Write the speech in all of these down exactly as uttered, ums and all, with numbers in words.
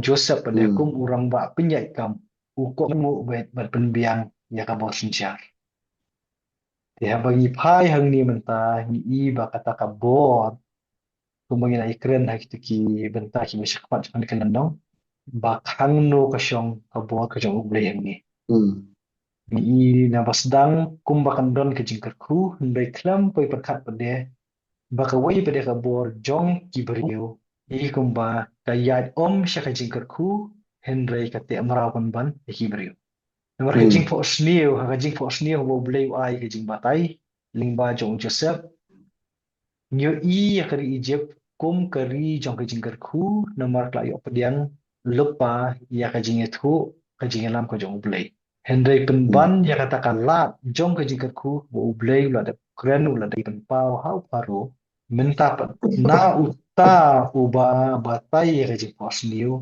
Joseph pat de kum u rangbah pynïaid kam, u kohnguh bad, bad pynbiang ïa ka bor synshar. Te haba ngi phai hangne mynta, ngi i ba kata ka bor, kumba ngi la ïakren ha kita ki bynta kiba shakhmat jong kane ka lynnong, ba hangno ka shong ka bor ka jong U Blei hangne. Ngi i na ba sdang kumba kan don ka jingkyrkhu, hynrei khlem poi pyrkhat pat de ba kawei pat de ka bor jong ki briew, i kumba ka ïaid ym sha ka jingkyrkhu, hynrei ka teh mraw pynban ïa ki briew. Namar ka jingphohsniew, ha ka jingphohsniew ba U Blei u ai ka jingbatai lyngba jong u Joseph, ngi ïohi ïa ka ri Egypt kum ka ri jong ka jingkyrkhu, namar ka la ïoh pdiang lypa ïa ka jingïathuh, ka jingïalam ka jong U Blei. Hynrei pynban ïa kata ka lad jong ka jingkyrkhu ba U Blei u la dep kren, u la dep pynpaw ha u Pharaoh. Mynta pat na uta uba batai ïa ka jingphohsniew,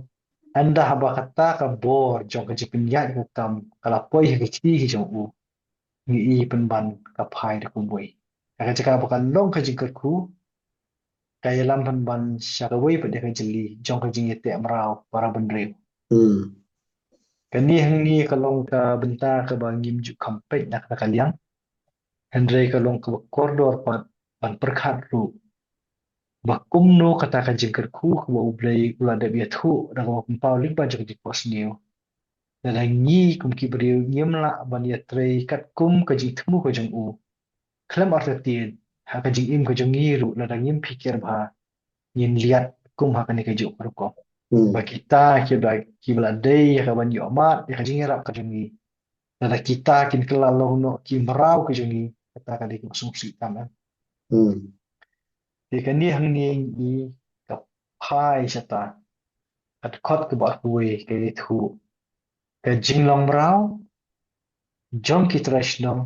ynda haba kata ka bor jong ka jingpynïaid ka kam ka la poi ha ka kti ki jong u, ngi i pynban ka phai da kumwei. Ha ka jaka ba ka long ka jingkyrkhu, ka ïalam pynban sha kawei pat de ka jylli jong ka jingïateh mraw para bynriew. Kane hangne ka long ka bynta kaba ngim ju kham peit na kata ka liang. Hynrei ka long kaba kordor pat ban pyrkhat ruh ba kumno kata ka jingkyrkhu kaba U Blei u la dep ïathuh da kaba pynpaw lyngba jong ka jingphohsniew. Lada ngi kum ki briew ngim lah ban ïatrei katkum ka jingthmu ka jong u, khlem artatien ha ka jingim ka jong ngi ruh, lada ngim phikir bha, ngin liat kum ha kane ka juk rukom. Ba kita kiba, kiba la dei ïa ka ban ïoh mad ïa ka jingïarap ka jong ngi, lada kita kin kylla long noh ki mraw ka jong ngi, kata ka dei kaba sngewsih tam, eh. Te kane hangne ngi ka phai shata ka dkhot kaba arphew wei ka ïathuh ka jinglong mraw jong ki trai shnong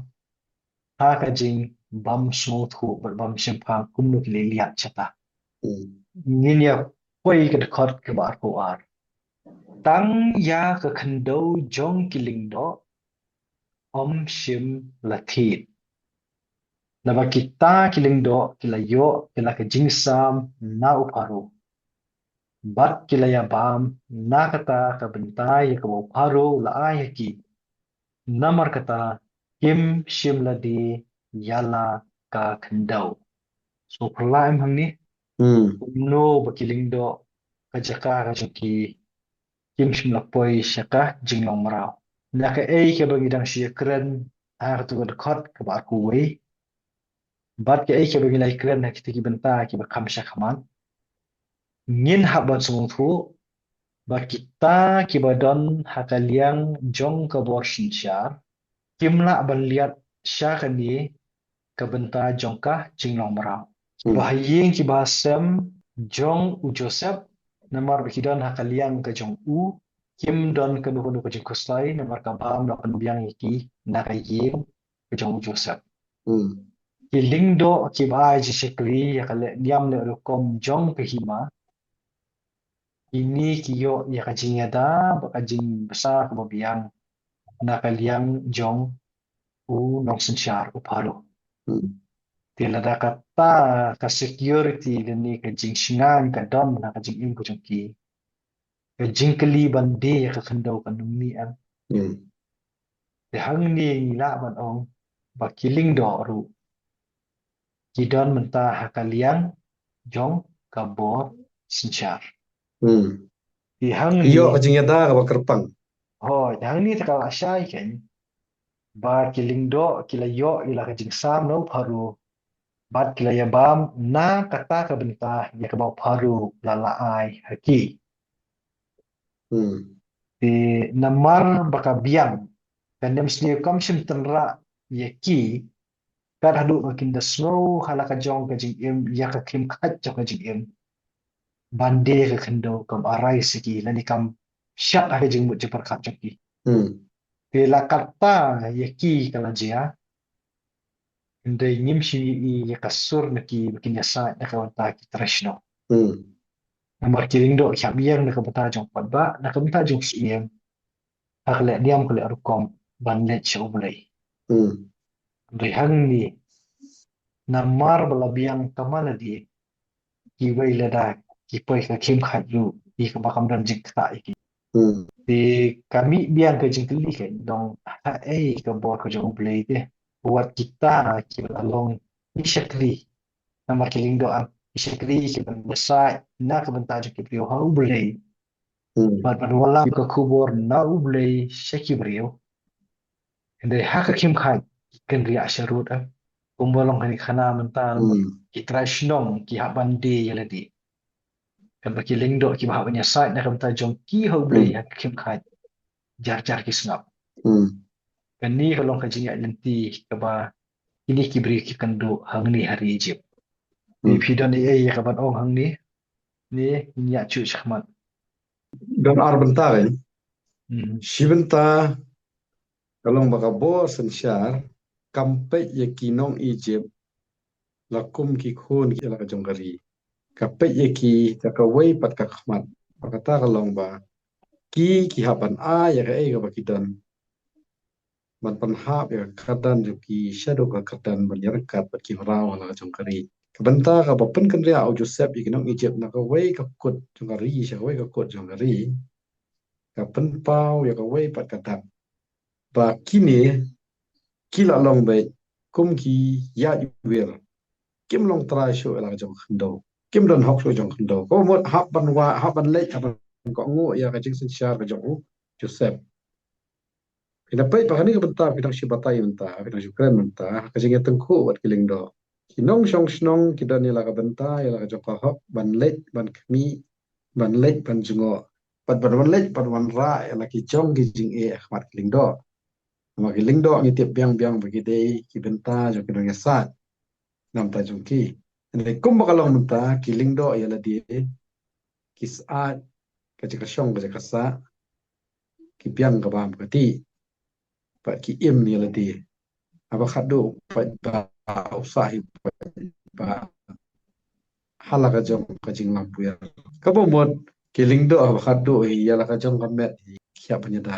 ha ka jingbym sngewthuh bad bym shemphang kumno ki la liat shata. Ngin ïa poi ka dkhot kaba arphew ar. Tang ïa ka khyndew jong ki lyngdoh ym shym la thied. Naba kita ki lyngdoh ki la ïoh ïa la ka jingsam na u Pharaoh, bad ki la ïabam na kata ka bynta ïa kaba u Pharaoh u la ai ha ki. Namar kata kim shym la die ïa la ka khyndew. Sngewphylla em hangne? Kumno ba ki lyngdoh, ka jaka ka jong ki, kim shym la poi sha ka jinglong mraw. Na kaei kaba ngi dang shu ïakren ha katu ka dkhot kaba arphew wei, bad kaei kaba ngi la ïakren ha kita ki bynta kiba kham shakhmat, ngin hap ban sngewthuh ba kita kiba don ha ka liang jong ka bor synshar kim lah ban liat sha kane ka bynta jong ka jinglong mraw. Kiba ha ïing kiba ha sem jong u Joseph, namar ba ki don ha ka liang ka jong u, kim don kano kano ka jingkhuslai, namar ka bam la pynbiang ïa ki na ka ïing ka jong u Joseph. Ki lyngdoh kiba ai jingshakri ïa ka leh niam leh rukom jong ka hima, kine ki ïoh ïa ka jingïada bad ka jingbsa kaba biang na ka liang jong u nongsynshar u Pharaoh. Te lada kata ka security lane ka jingshngaiñ ka don ha ka jingim ka jong ki, ka jingkylli ban die ïa ka khyndew kan ym mih em. Te hangne ngi lah ban ong ba ki lyngdoh ruh ki don mynta ha ka liang jong ka bor synshar. Te hangne ïoh ka jingïada kaba kyrpang. Hooid, hangne te ka la shai kein ba ki lyngdoh ki la ïoh ïa la ka jingsam na u Pharaoh, bad ki la ïabam na kata ka bynta ïa kaba u Pharaoh la la ai ha ki. Te namar ba ka biang, ka niam sniew kam shym tynrah ïa ki, kat haduh ba kin da sngew ha la ka jong ka jingim ïa ka khim khat jong ka jingim ban die ka khyndew kam arai sha ki, lane kam shad ha ka jingmut jingpyrkhat jong ki. Te la kata ïa ki ka la jia, hynrei ngim shym ïohi ïa ka sur na ki ba kin ïasaid na ka bynta ki trai shnong. Namar ki lyngdoh ki hap ïeng na ka bynta jong u paidbah, na ka bynta jong u syiem, ha ka leh niam ka leh rukom ban leit sha U Blei. Hynrei hangne namar ba la biang kamwa la die, kiwei lada ki poi ka khim khat ruh ïa kaba kam don jingktah ïa ki. Hmm. Te ka mih biang ka jingkylli ka dang ha ei ka bor ka jong U Blei te. Wat kita kiba la long ki shakri. Namar ki lyngdoh, ah, ki shakri kiban ïasaid na ka bynta jong ki briew ha U Blei. Hmm. Bad ban wallam ka khubor na U Blei sha ki briew. Hynrei ha ka khim khat ki kynriah sharud, ah. Kumba long ha kane ka khana mynta, hmm, ki trai shnong ki hap ban die ïa lade. Katba ki lyngdoh kiba hap ban ïasaid na ka bynta jong ki ha U Blei, hmm, ha ka khim khat, jar jar ki sngap. Hmm. Kane ka long ka jingïaid lynti kaba kine ki briew ki kynduh hangne ha ri Egypt. Hmm. Phi don ei ei ïa kaban ong hangne? Ne ngin ïa shu shakhmat. Don ar bynta kan? Hmm. Shi bynta ka long ba ka bor synshar kam peit ïa ki nong Egypt la kum ki khun ki la ka jong ka ri. Ka peit ïa ki da kawei pat ka khmat. Ba kata ka long ba ki, ki hap ban ai ïa kaei kaba ki don ban pynhap ïa ka kyrdan jong ki shaduh ka kyrdan ban ïaryngkat bad ki mraw la ka jong ka ri. Ka bynta kaba pynkynriah u Joseph ïa ki nong Egypt na kawei ka kut jong ka ri sha kawei ka kut jong ka ri, ka pynpaw ïa kawei pat ka dak ba kine ki la long beit kum ki ïaid wir. Kim long trai shuh ïa la ka jong ka khyndew. Kim don hok shuh jong ka khyndew. Ka mut hap ban wad, hap ban leit, hap ban kohnguh ïa ka jingsynshar ka jong u Joseph. Phi na peit ba kane ka bynta phi dang shu batai mynta, phi dang shu kren mynta ka jingïatyngkhuh bad ki lyngdoh. Ki nongshong shnong ki don ïa la ka bynta, ïa la ka jong ka hok ban leit ban khmih, ban leit ban jngoh, bad ban wan leit ban wanrah ïa la ki jong ki jingeh ha khmat ki lyngdoh. Namar ki lyngdoh ngi tip biang biang ba ki dei ki bynta jong ki nongïasaid na bynta jong ki. Hynrei kumba ka long mynta, ki lyngdoh ïa lade ki said ka jaka shong ka jaka sah, ki biang ka bam ka tih, bad ki im ïa lade. Haba khadduh u paidbah u sah hi u paidbah ha la ka jong ka jinglampuir. Kaba mut ki lyngdoh haba khadduh hi ïa la ka jong ka met hi ki hap ban ïada.